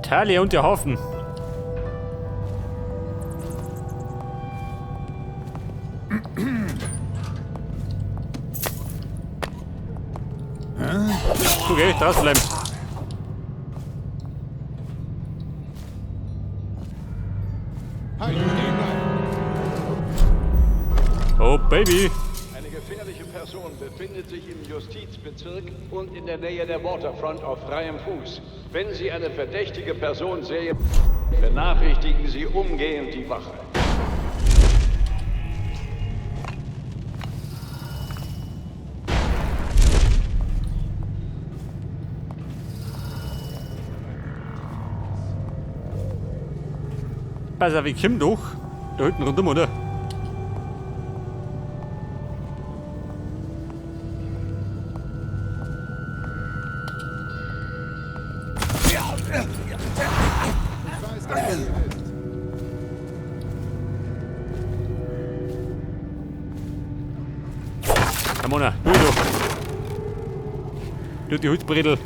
Talia und der Hafen. Okay, draußen bleiben. Halt, stehen bleiben! Oh, Baby. Eine gefährliche Person befindet sich im Justizbezirk und in der Nähe der Waterfront auf freiem Fuß. Wenn Sie eine verdächtige Person sehen, benachrichtigen Sie umgehend die Wache. Pass auf, ich komm doch. Da hinten rundum, oder? Ich weiß, dass du hier bist. Ramona, du doch. Du die Holzbredel.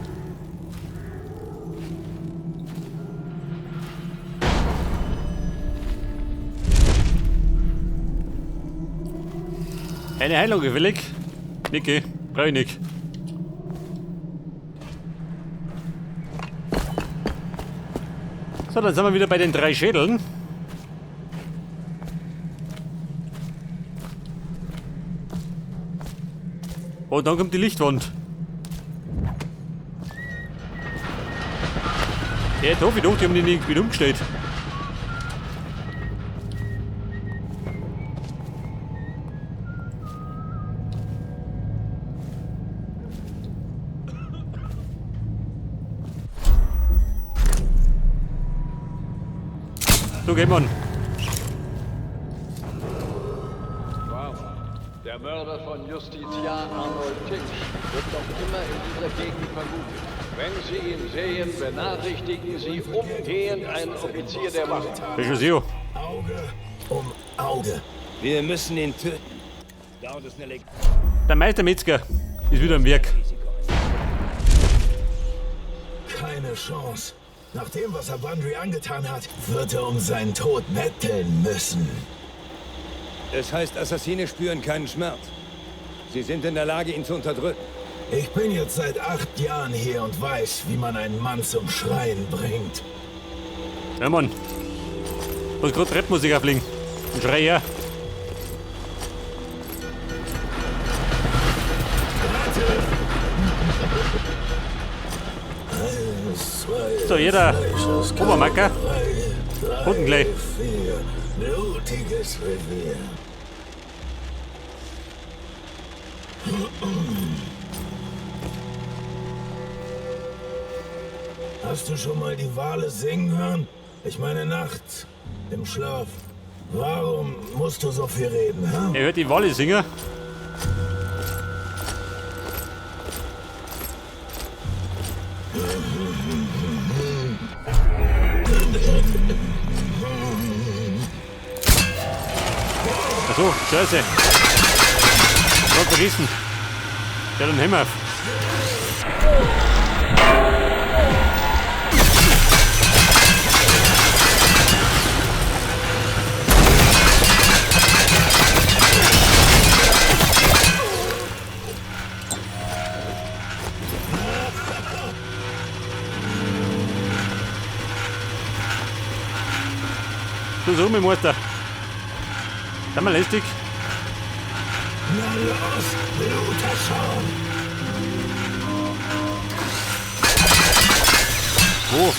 Eine Heilung gefällig? Niki, brauch ich nicht. So, dann sind wir wieder bei den 3 Schädeln. Und dann kommt die Lichtwand. Ja, jetzt hoffe ich doch, die haben die nicht wieder umgestellt. So, geht man. Wow. Der Mörder von Justiziar Arnold Tinch wird noch immer in dieser Gegend vermutet. Wenn Sie ihn sehen, benachrichtigen Sie umgehend einen Offizier der Wache. Auge um Auge. Wir müssen ihn töten. Dauert es eine Leg Der Meistermetzger ist wieder am Werk. Keine Chance. Nach dem, was er Bundry angetan hat, wird er um seinen Tod betteln müssen. Es heißt, Assassine spüren keinen Schmerz. Sie sind in der Lage, ihn zu unterdrücken. Ich bin jetzt seit 8 Jahren hier und weiß, wie man einen Mann zum Schreien bringt. Ja, Mann. Muss grad Rapmusik auflegen. Und schrei her. So, jeder Obermacker. Unten gleich. 4, blutiges Revier. Hast du schon mal die Wale singen hören? Ich meine nachts, im Schlaf. Warum musst du so viel reden, hä? Er hört die Wale singen. Ach so, Scheiße. Grad vergessen. Der hat einen Hämmer. So, so, mein Meister. Sei mal lästig. Na los, Bluterschaum. Wo?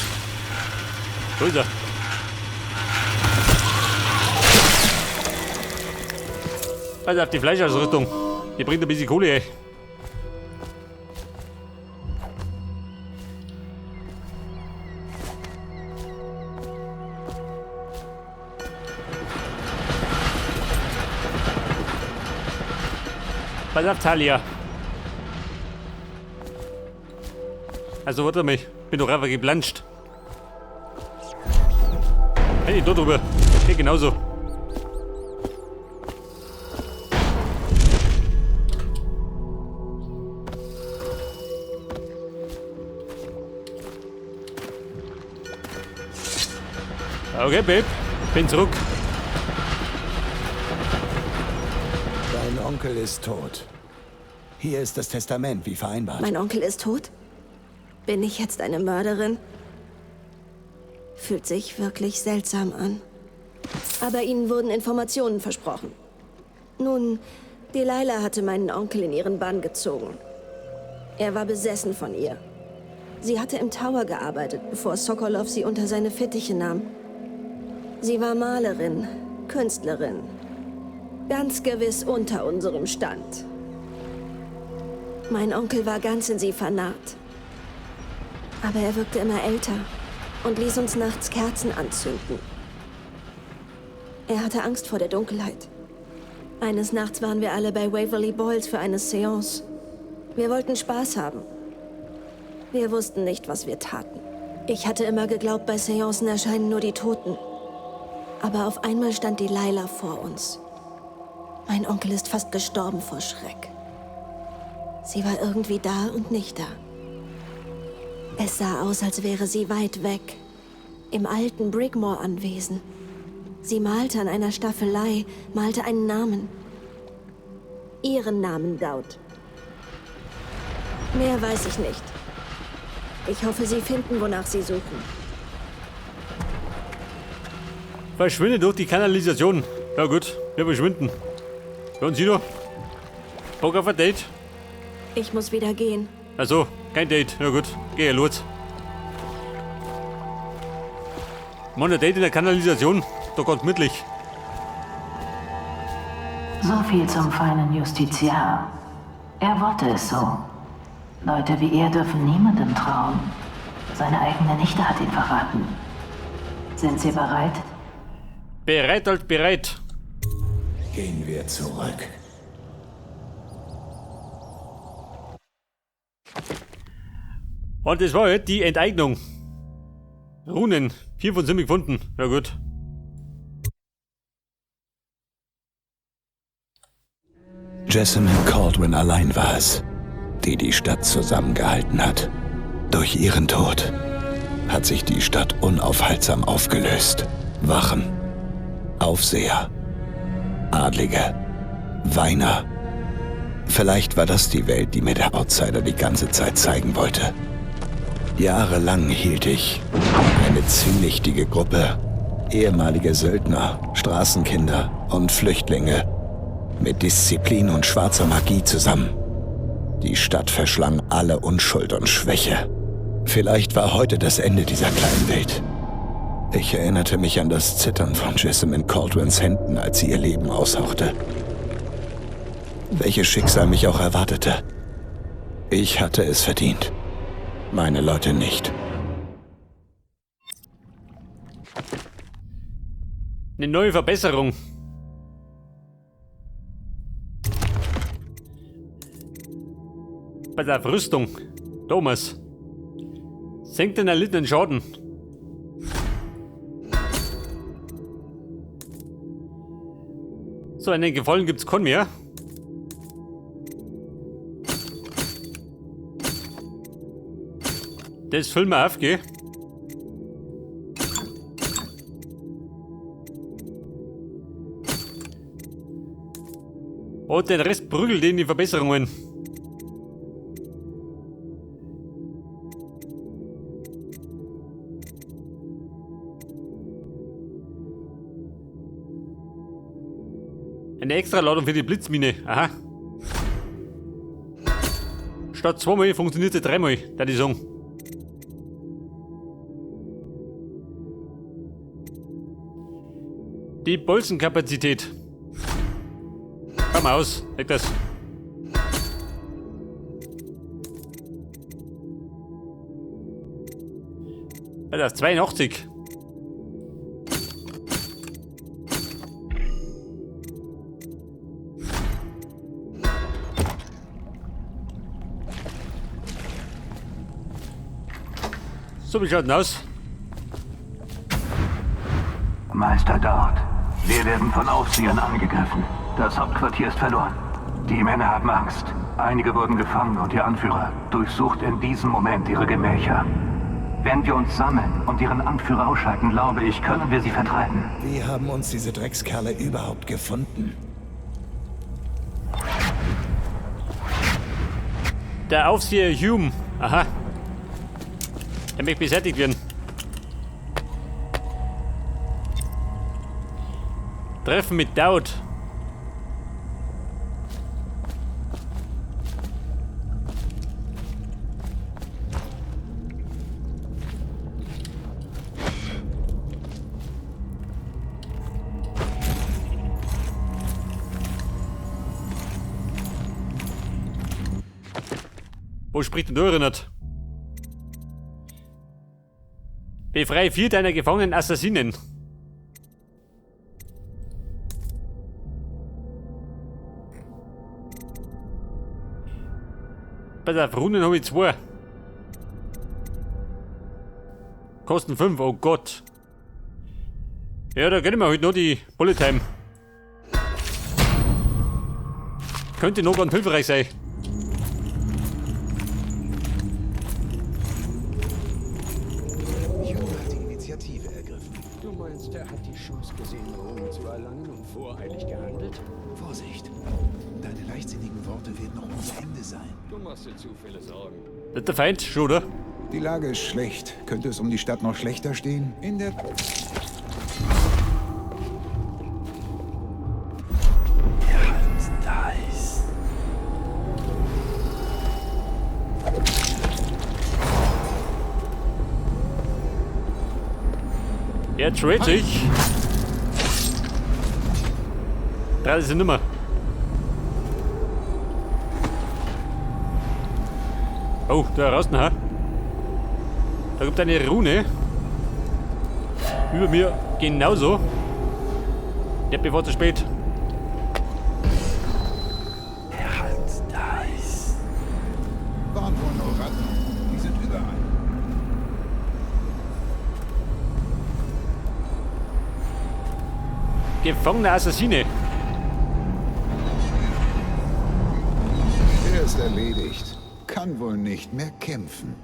Wo ist er? Also auf die Fleischausrüstung. Die bringt ein bisschen Kohle, ey. Pass auf, Talia. Also warte mal, ich bin doch einfach geplanscht. Hey, da drüber. Geht genauso. Okay, Babe. Bin zurück. Dein Onkel ist tot. Hier ist das Testament, wie vereinbart. Mein Onkel ist tot? Bin ich jetzt eine Mörderin? Fühlt sich wirklich seltsam an. Aber ihnen wurden Informationen versprochen. Nun, Delilah hatte meinen Onkel in ihren Bann gezogen. Er war besessen von ihr. Sie hatte im Tower gearbeitet, bevor Sokolov sie unter seine Fittiche nahm. Sie war Malerin, Künstlerin. Ganz gewiss unter unserem Stand. Mein Onkel war ganz in sie vernarrt. Aber er wirkte immer älter und ließ uns nachts Kerzen anzünden. Er hatte Angst vor der Dunkelheit. Eines Nachts waren wir alle bei Waverly Boyles für eine Seance. Wir wollten Spaß haben. Wir wussten nicht, was wir taten. Ich hatte immer geglaubt, bei Seancen erscheinen nur die Toten. Aber auf einmal stand Delilah vor uns. Mein Onkel ist fast gestorben vor Schreck. Sie war irgendwie da und nicht da. Es sah aus, als wäre sie weit weg. Im alten Brigmore-Anwesen. Sie malte an einer Staffelei, malte einen Namen. Ihren Namen, Daud. Mehr weiß ich nicht. Ich hoffe, Sie finden, wonach Sie suchen. Verschwinde durch die Kanalisation. Ja gut, wir verschwinden. Ja, und Sie noch? Bock auf ein Date? Ich muss wieder gehen. Also, kein Date. Ja gut, geh ja los. Mann, ein Date in der Kanalisation. Da ganz gemütlich. So viel zum feinen Justiziar. Er wollte es so. Leute wie er dürfen niemandem trauen. Seine eigene Nichte hat ihn verraten. Sind Sie bereit? Bereit halt bereit. Gehen wir zurück. Und das war halt die Enteignung. Runen. 4 von 7 gefunden. Ja gut. Jessamine Kaldwin allein war es, die die Stadt zusammengehalten hat. Durch ihren Tod hat sich die Stadt unaufhaltsam aufgelöst. Wachen, Aufseher, Adlige, Weiner. Vielleicht war das die Welt, die mir der Outsider die ganze Zeit zeigen wollte. Jahrelang hielt ich eine zwielichtige Gruppe ehemalige Söldner, Straßenkinder und Flüchtlinge mit Disziplin und schwarzer Magie zusammen. Die Stadt verschlang alle Unschuld und Schwäche. Vielleicht war heute das Ende dieser kleinen Welt. Ich erinnerte mich an das Zittern von Jessamine Kaldwins Händen, als sie ihr Leben aushauchte. Welches Schicksal mich auch erwartete. Ich hatte es verdient. Meine Leute nicht. Eine neue Verbesserung. Bei der Rüstung. Thomas. Senkt den erlittenen Schaden. So, einen Gefallen gibt's keinen mehr. Das füllen wir auf, gell? Und den Rest prügelt in die Verbesserungen. Eine extra Ladung für die Blitzmine. Aha. Statt zweimal funktioniert sie dreimal, da die sagen. Die Bolzenkapazität. Komm aus, weg das. Alter, 82. So, wie schaut denn aus? Meister Daud, wir werden von Aufsehern angegriffen. Das Hauptquartier ist verloren. Die Männer haben Angst. Einige wurden gefangen und ihr Anführer durchsucht in diesem Moment ihre Gemächer. Wenn wir uns sammeln und ihren Anführer ausschalten, glaube ich, können wir sie vertreiben. Wie haben uns diese Dreckskerle überhaupt gefunden? Der Aufseher Hume. Aha. Der möchte beseitigt werden. Treffen mit Daud. Wo spricht denn du erinnert? Befreie 4 deiner gefangenen Assassinen. Bei der Runen habe ich 2. Kosten 5, oh Gott. Ja, da gönnen wir halt noch die Bullet Time. Könnte noch ganz hilfreich sein. Hume hat die Initiative ergriffen. Du meinst, er hat die Chance gesehen, Ruhm zu erlangen und voreilig gehandelt? Vorsicht! Deine leichtsinnigen Worte werden noch ohne Ende sein. Du machst dir zu viele Sorgen. Das ist der Feind, schon, oder? Die Lage ist schlecht. Könnte es um die Stadt noch schlechter stehen? In der... Er tradet sich. 3 ist die Nummer. Oh, da raus, ha? Da gibt eine Rune. Über mir genauso. Ja, bevor zu spät. Waren wohl nur Ratten. Die sind überall. Gefangener Assassine. Er ist erledigt. Kann wohl nicht mehr kämpfen.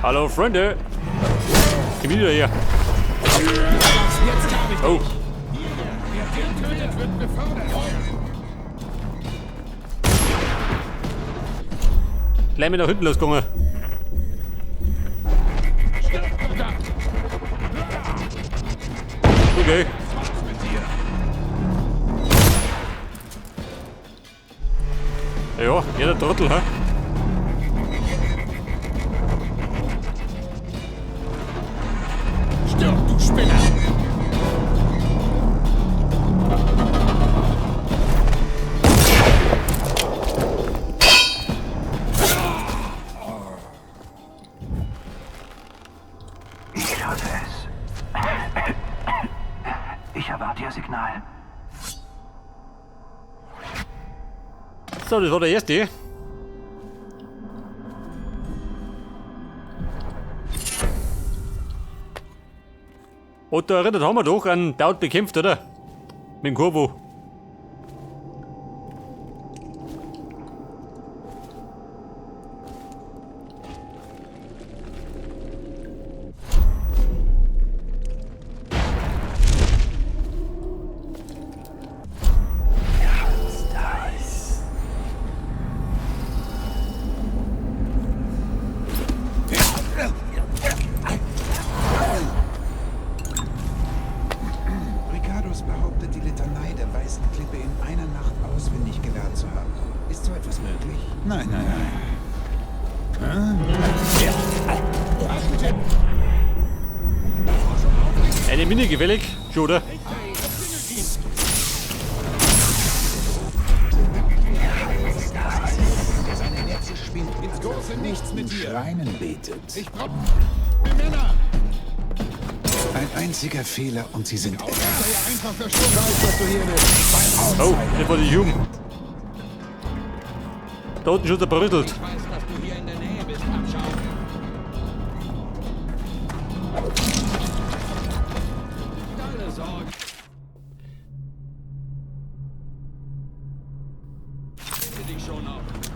Hallo Freunde. Komm wieder her. Oh. Gleich mal nach hinten losgegangen. Okay. Ja, jeder Trottel, hä? Stirb, du Spinner! Ich hörte es. Ich erwarte Ihr Signal. So, das war der erste. Und da erinnert haben wir doch an Daud bekämpft, oder? Mit dem Corvo. Ricardos behauptet, die Litanei der Weißen Klippe in einer Nacht auswendig gelernt zu haben. Ist so etwas möglich? Nein, nein, nein. Eine Mine gefällig, schon, oder? Der seine Netze spinnt. Ins große Nichts mit dir. Schreinen betet. Ich brauche Männer. Ein einziger Fehler und sie sind Sei einfach verstummt. Weiß, dass du hier bist. Oh, das war die Hume. Da unten schon der brüttelt. Ich weiß, dass du hier in der Nähe bist, Abschaum. Keine Sorge. schon noch.